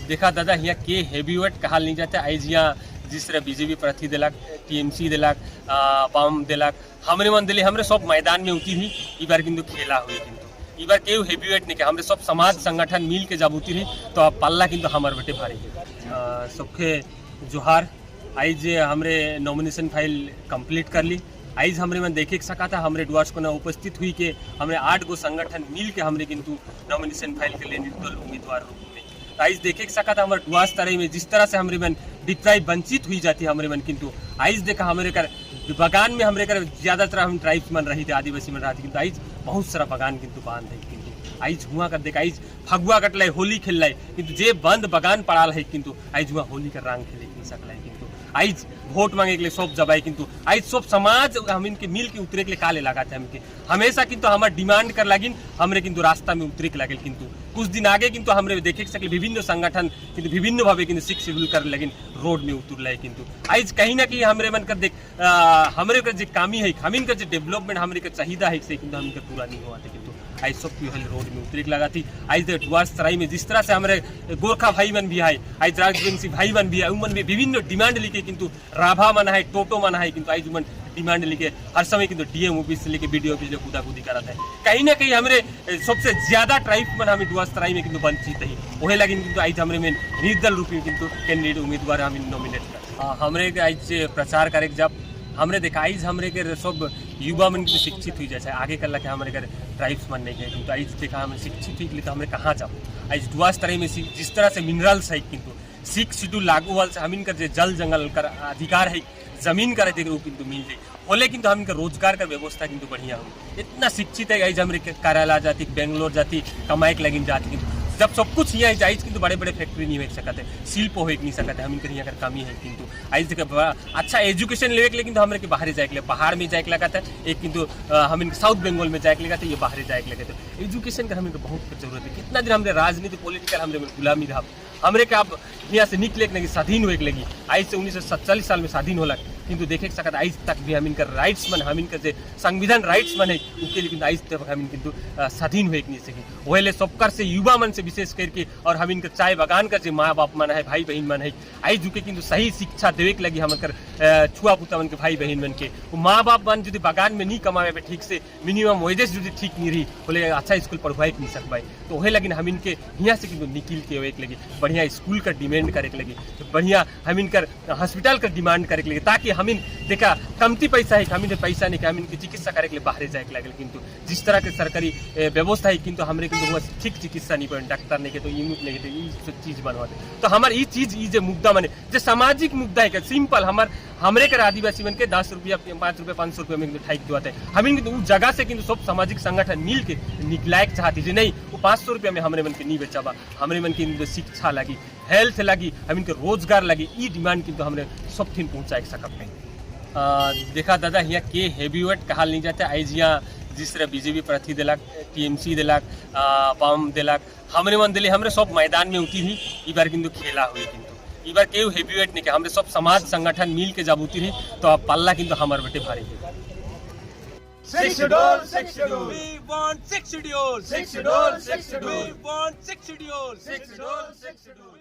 देखा दादा, हियाँ के हेवी वेट कहाल नहीं जाता। आइज यहाँ जिस तरह बीजेपी प्रार्थी दिलक, टीएमसी दिलक, वाम दिलक, हमरे मन दिले, हमरे सब मैदान में उतरी ही। ई बार किंतु खेला हुई, किंतु ई बार केहू हेवी वेट नहीं के। हमरे सब समाज संगठन मिल के जब उतरी तो अब पल्ला किंतु हमार बेटे भारी है। सबके जोहार। आइज हमरे नॉमिनेशन फाइल कंप्लीट कर ली। आइज हमरे मन देखे सका था, हमरे डुआर्स को उपस्थित हुई के हमरे आठ गो संगठन मिल के हमरे किंतु नॉमिनेशन फाइल के लिए निर्दल उम्मीदवार रूप में। तो आइज देखे सका था, हमारे डुआर्स तराई में जिस तरह से हमरे मन डिप्राइव, वंचित हुई जाती हमरे मन, किंतु आइज देखा हमरे कर बगान में हमरे कर ज्यादातर हम ट्राइब्स मन रही थे, आदिवासी मन रही थी, किंतु आइज बहुत सारा बगान किंतु बंद है। किंतु आइज हुआ कर देख, आइज फगुआ कटलाई, होली खेललाई, किंतु जे बंद बगान पड़ाल है, किंतु आइज हुआ होली का रंग खेले नहीं सकलाई। किंतु आइज वोट मांगे के लिए सब जबाई, किंतु आइज सब समाज हम इनके मिल के उतरे के लिए काले लगाते हमके हमेशा, किंतु हमार डिमांड कर लागिन हमरे किंतु रास्ता में उतरे के लागल। किंतु कुछ दिन आगे किंतु हमरे देखे सकले, विभिन्न संगठन किंतु विभिन्न भावे किंतु सिक्स शेड्यूल कर लगिन रोड में उतर लाए। किंतु आइज कहीं ना कहीं हमरे मन कर देख, हमरे का जे कामी है, हमिन का जे डेवलपमेंट हमरे के चाहिदा है से किंतु हमके पूरा नहीं हुआ थे। किंतु आइज सब क्यों रोड में उतरे के लगा थी। आइज डुआर्स तराई में जिस तरह से हमारे गोरखा भाई मन भी है, आइज राजवंशी भाई मन भी है, उमन भी विभिन्न डिमांड लेके, किंतु राभा मन है, टोटो मन है, किंतु आइज उमन डिमांड लेके हर समय किंतु डीएम ऑफिस से लेके बीडीओ ऑफिस से कूदा कूदी कराता है। कहीं ना कहीं हमरे सबसे ज्यादा ट्राइब मन हमें डुआर्स तराई में किंतु वंचित है। वही लगिन किंतु आइज हमरे में निर्दल रूप में किंतु कैंडिडेट उम्मीदवार हम नॉमिनेट कर हमरे के आइज प्रचार करे। जब हमरे देखा, आइज हमरे के सब युवा मन के शिक्षित हुई जाए आगे कर के हमरे के ट्राइब्स मन नहीं है, किंतु आइज देखा हम शिक्षित हुई तो हमरे कहाँ जाओ? आइज डुआर्स तराई में जिस तरह से मिनरल्स है, किंतु सिक्स शेड्यूल लागू हुआ से हमिन कर जे जल जंगल कर अधिकार है, जमीन कर अधिकार, वो किंतु मिल जाए होले, किंतु हम रोजगार का व्यवस्था किंतु बढ़िया हो। इतना शिक्षित है, आइज हमरे केरला जाती, बेंगलोर जाती, कमाई के लगिन जाती, किंतु जब सब कुछ यहाँ जाइज, किंतु बड़े बड़े फैक्ट्री नहीं हो सकते, शिल्प हो नहीं सकते, हम इनके यहाँ कमी है। किंतु आइज देखे, अच्छा एजुकेशन लेवे के लिए किंतु हमरे के बाहर जाए के लिए, पहाड़ में जाए के लगा था एक, किंतु हम इनके साउथ बंगाल में जाए के लगा था, ये बाहर जाए के लगे। तो एजुकेशन का हमें बहुत जरूरत है। कितना दिन हमरे राजनीति पॉलिटिकल हमरे गुलामी रहा? हमरे के अब यहाँ से निकले के लगी, स्वाधीन हुए के लगी। आज से 1947 साल में स्वाधीन होलक, किंतु देखे के सकत आज तक भी हम इनकर राइट्स मन, हम इनकर जे संविधान राइट्स मन है उके लिए किंतु आज तक हम किंतु स्वाधीन हुए के नहीं सकी। वही सबकर से युवा मन से विशेष करके और हम इनकर चाय बगान का जे माँ बाप मन है, भाई बहन मन है, आई झुके किंतु सही शिक्षा देवे के लगी हमकर छुआ पुता मन के, भाई बहन मन के। वो माँ बाप मन यदि बगान में नहीं कमावे पे ठीक से, मिनिमम वेजेस यदि ठीक नहीं रही बोले, अच्छा स्कूल पढ़वाए के नहीं सकबाई। तो वही लगिन हम इनके यहाँ से किंतु निकल के एक लगी बढ़िया स्कूल का डिमांड करे के लगी, बढ़िया हम इनकर हॉस्पिटल का डिमांड करे के लगी, ताकि हम इन देखा कमती पैसा है, हम इन पैसा नहीं कि हम इनकी चिकित्सा करे के लिए बाहर जाए के लागल। किंतु जिस तरह के सरकारी व्यवस्था है, किंतु हमरे किंतु हुआ ठीक चिकित्सा नहीं पाए, डॉक्टर नहीं के तो यूनिट नहीं के तो ई सब चीज बनवाते। तो हमार ई चीज, ई जे मुद्दा माने जे सामाजिक मुद्दा है, सिंपल हमार हमरे के आदिवासी मन के 10 रुपया, 5 रुपया, 500 रुपया में ठाइक दुआते। हम किंतु उस जगह से किंतु सब सामाजिक संगठन मिल के निकलाए के चाहती जे नहीं, वो 500 रुपया में हमरे मन के नहीं बेचाबा। हमरे मन के इनके शिक्षा लगी, हेल्थ लगी, हम इनके रोजगार लगी, ई डिमांड किंतु हमरे सब थिन पहुंचाए सकब नहीं। देखा दादा, हियाँ के हेवी वेट कहाल नहीं जाता। आइज यहाँ जिस तरह बीजेपी प्रार्थी दिलक, टीएमसी दिलक, वाम दिलक, हमरे मन दिले, हमरे सब मैदान में उतरी ही। ई बार किंतु खेला हुई, किंतु ई बार केहू हेवी वेट नहीं के। हमरे सब समाज संगठन मिल के जब उतरी तो अब पल्ला किंतु हमार बेटे भारी है। Six schedule, six schedule. We want six schedule. Six schedule, six schedule. We want six schedule. Six schedule, six schedule.